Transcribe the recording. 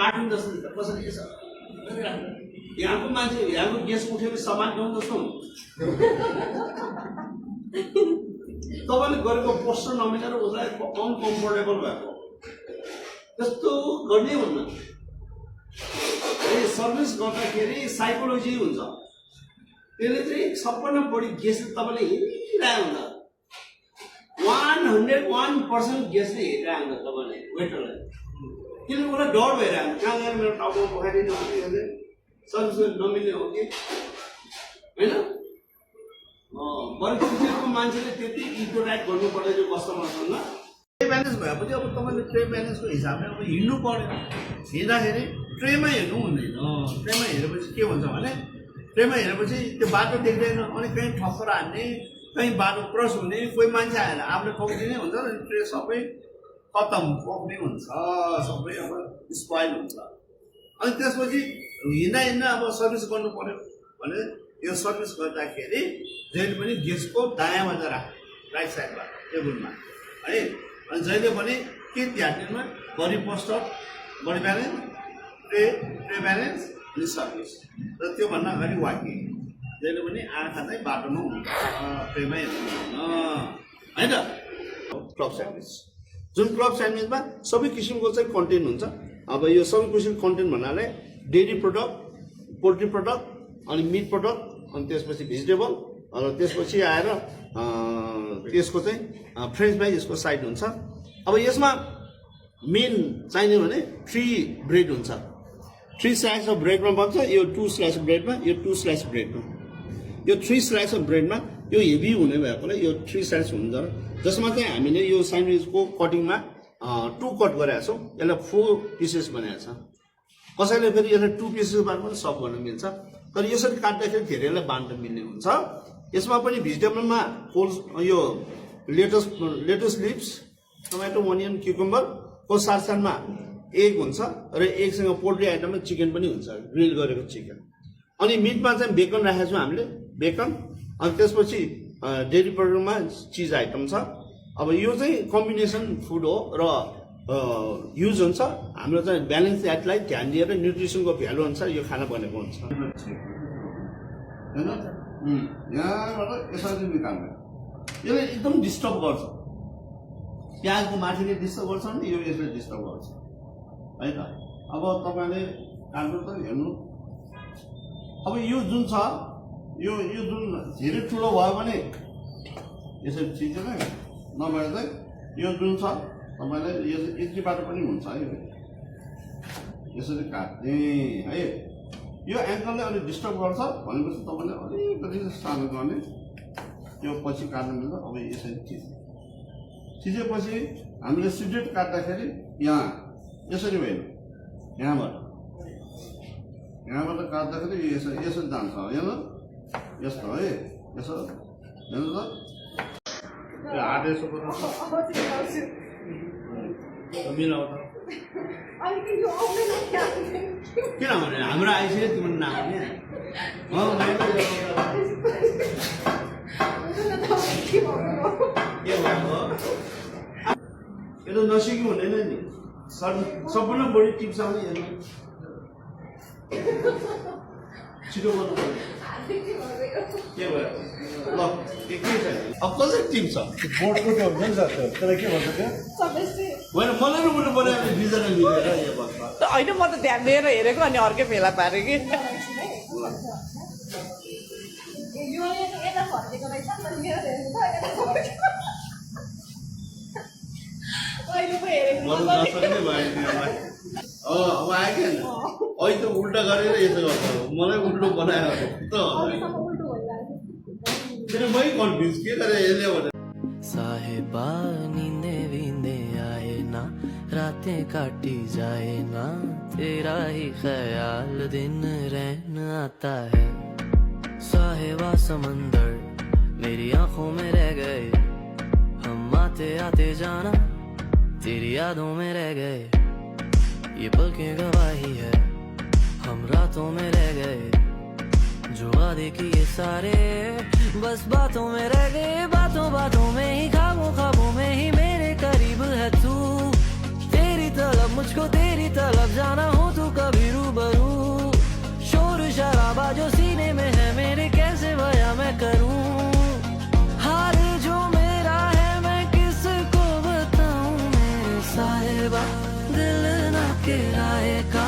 cartoon जस्तो कसरी के छ यहाँको मान्छे यहाँको गेस्ट उठेपछि सामान ल्याउनु जस्तो तपाईँले गरेको पोस्टर नमिलेर उसलाई अनकम्फर्टेबल भएको त्यस्तो गर्नै हुन्न सर्भिस गर्दाखेरि साइकोलोजी हुन्छ त्यसले चाहिँ सबभन्दा बढी गेस्ट तपाईँले हेरिरहेको हुन्छ 101% गेस्टले हेरिरहेको हुन्छ तपाईँले वेटरलाई किनभने उसलाई डर भइरहेको हुन्छ कहाँ गएर मेरो टाउको पखाइदिनु भने सर्भिस नमिल्ने हो कि होइन बल्कि मान्छेले त्यति इन्टोराक्ट गर्नु पर्दैन जो कस्टमरसँग ट्रे म्यानेज भएपछि अब तपाईँले ट्रे म्यानेजको हिसाबले अब हिँड्नु पऱ्यो हिँड्दाखेरि ट्रेमा हेर्नु हुँदैन ट्रेमा हेरेपछि के हुन्छ भने ट्रेमा हेरेपछि त्यो बाटो देख्दैन अनि कहीँ ठक्कर हान्ने कहीँ बाटो क्रस हुने कोही मान्छे आएर आफूले ठोकिदिने हुन्छ र ट्रे सबै खत्तम पक्ने हुन्छ सबै अब स्पोइल हुन्छ अनि त्यसपछि हिँड्दा अब सर्भिस गर्नु पऱ्यो भने यो सर्भिस गर्दाखेरि जहिले पनि गेस्टको दायाँमा चाहिँ राख्ने राइट साइडमा टेबलमा है अनि जहिले पनि के ध्यान दिनुमा body posture body balance tray balance अनि सर्भिस र त्योभन्दा अगाडि वाकिङ जहिले पनि आँखा चाहिँ बाटोमा हुन्छ ट्रेमै होइन क्लब स्यान्डविच जुन क्लब स्यान्डविचमा सबै किसिमको चाहिँ कन्टेन्ट हुन्छ अब यो सबै किसिमको कन्टेन्ट भन्नाले डेरी प्रडक्ट पोल्ट्री प्रडक्ट अनि मिट प्रडक्ट अनि त्यसपछि भेजिटेबल र त्यसपछि आएर त्यसको चाहिँ फ्रेन्च फ्राइज यसको साइड हुन्छ अब यसमा मेन चाहिने भने 3 ब्रेड हुन्छ 3 स्लाइस अफ ब्रेडमा बन्छ यो 2 स्लाइस अफ ब्रेडमा यो 2 स्लाइस ब्रेडमा यो 3 स्लाइस अफ ब्रेडमा यो हेभी हुने भएकोले यो 3 स्लाइस हुन्छ जसमा चाहिँ हामीले यो स्यान्डविचको कटिङमा 2 कट गरेका छौँ यसलाई 4 पिसेस बनाएको छ कसैले फेरि यसलाई 2 पिसेसबाट पनि सर्भ गर्न मिल्छ तर यसरी काट्दाखेरि धेरैलाई बाँड्न मिल्ने हुन्छ यसमा पनि भेजिटेबलमा यो लेटस लिप्स टोमेटो अनियन क्युकम्बरको साथसाथमा एग हुन्छ र एगसँग पोल्ट्री आइटममा चिकन पनि हुन्छ ग्रिल गरेको चिकन अनि मिटमा चाहिँ बेकन राखेको छौँ हामीले बेकन अनि त्यसपछि डेरी प्रोडक्टमा चिज आइटम छ अब यो चाहिँ कम्बिनेसन फुड हो र युज हुन्छ हाम्रो चाहिँ ब्यालेन्स डाइटलाई ध्यान दिएर न्युट्रिसनको भ्यालु अनुसार यो खाना बनेको हुन्छ होइन यहाँबाट यसरी निकाल्ने यसले एकदम डिस्टर्ब गर्छ प्याजको माथिले डिस्टर्ब गर्छ नि यो यसले डिस्टर्ब गर्छ है त अब तपाईँले काट्नु त हेर्नु अब यो जुन छ यो जुन धेरै ठुलो भयो भने यसरी चिन्दैन नभएर चाहिँ यो जुन छ तपाईँले यो यति बाटो पनि हुन्छ है यसरी काट्ने है यो एङ्कलले अलिक डिस्टर्ब गर्छ भनेपछि तपाईँले अलिकति सानो गर्ने यो पछि काट्नु मिल्छ अब यसरी थिचेपछि हामीले सिडेट काट्दाखेरि यहाँ यसरी होइन यहाँबाट काट्दाखेरि यसरी जान्छ हेर्नु यस्तो है यसो हेर्नु त यो हात यसो मिलाउँछ किनभने हाम्रो आइसक्यो तिम्रो नआउने के भएको यो त नसिक्नु हुँदैन नि सबभन्दा बढी टिप्स आउने हेर्नु छिटो गर्नु पर्यो के भयो ल के छ अब कसरी टिप्स छ बोर्डको त्यो हुन्छ नि सर त्यसलाई के भन्छ त्यो होइन मलाई र उल्टो बनाएर बिजन मिलेर यो बस्छ होइन म त ध्यान दिएर हेरेको अनि अर्कै फेला पारेँ कि अब आयो कि अहिले त उल्टा गरेर यसो गर्छ मलाई उल्टो बनायो त किन मै कन्फ्युज के गरेर यसले भने साहेबा नींदे वींदे आए ना रातें काटी जाए ना तेरा ही ख्याल दिन रहन आता है साहेबा समंदर मेरी आंखों में रह गए हम आते आते जाना तेरी यादों में रह गए ये पलकें गवाही है हम रातों में रह गए जो वादे किए सारे बस बातों में रह गए बातों बातों में ही ख्वाबों ख्वाबों में ही मेरे करीब है तू तेरी तलब मुझको तेरी तलब जाना हो बा दिल ना किराए का